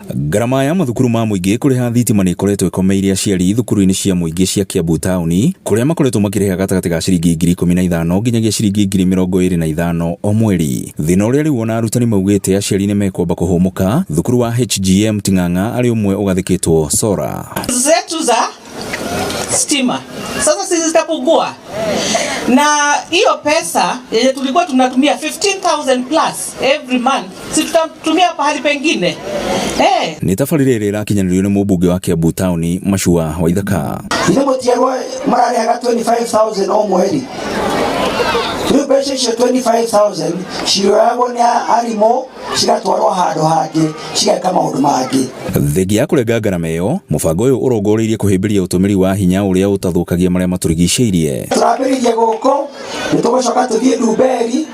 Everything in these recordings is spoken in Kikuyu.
Ngarama ya mathukuru ma mũingĩ kũrĩha thitima nĩ ĩkoretwo ĩkomeire aciari thukuru-inĩ cia mũingĩ cia Kiambu taũni kũrĩa makoretwo makĩrĩha gatagatĩ ga ciringi 15,000 nginyagia ciringi 25,000 o mweri. Thĩna ũrĩa rĩu ona arutani maugĩte aciari nĩ mekwamba kũhũmũka, thukuru wa HGM Ting'ang'a arĩ ũmwe ũgathĩkĩtwo sora. Zetu za stima sasa sisi zitapungua, na hiyo pesa yenye tulikuwa tunatumia 15,000 plus every month, si tutatumia pahali pengine eh. Nĩ tabarĩra ĩrĩa ĩrakinyanĩrio nĩ mũmbunge wa Kiambu taũni Machua Waithaka. Ithe mũtiarwo mararĩhaga 25,000 o mweri. Rĩu mbeca icio 25,000 cirĩoyagwo nĩ arimũ cigatwarwo handũ hangĩ cigeka maũndũ mangĩ. Thengia ya kũrenga ngarama ĩyo, mũbango ũyũ ũrongoreirie kũhĩmbĩria ũtũmĩri wa hinya ũrĩa ũtathũkagia marĩa matũrigicĩirie. Tũrambĩrĩria gũkũ, nĩ tũgũcoka tũthiĩ Ndumberi,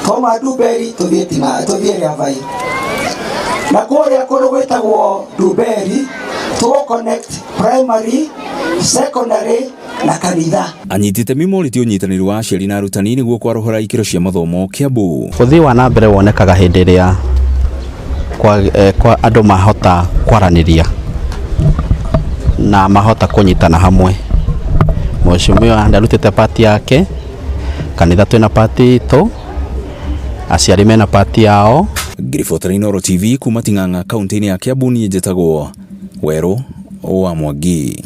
twauma Ndumberi tũthiĩ Ting'a, tũthiĩ Rĩabai. Na kũrĩa kũndũ gwĩtagwo Ndumberi tũgũ connect primary, secondary na kanitha. Anyiti itemi morĩtie ũnyitanĩri wa aciari na arutani nĩguo kwarũhũra ikĩro cia mathomo Kiambu. Ũthii wa na mbere wonekaga hĩndĩ ĩrĩa kwa, kwa andũ mahota kwaranĩria na mahota kũnyitana hamwe. Mheshimiwa nĩ arutĩte part yake, kanitha twĩna part itũ, aciari mena part yao. Ngĩribotera Inooro TV kuma Ting'ang'a kaunti-inĩ ya Kiambu, niĩ njĩtagwo Werũ wa Mwangi.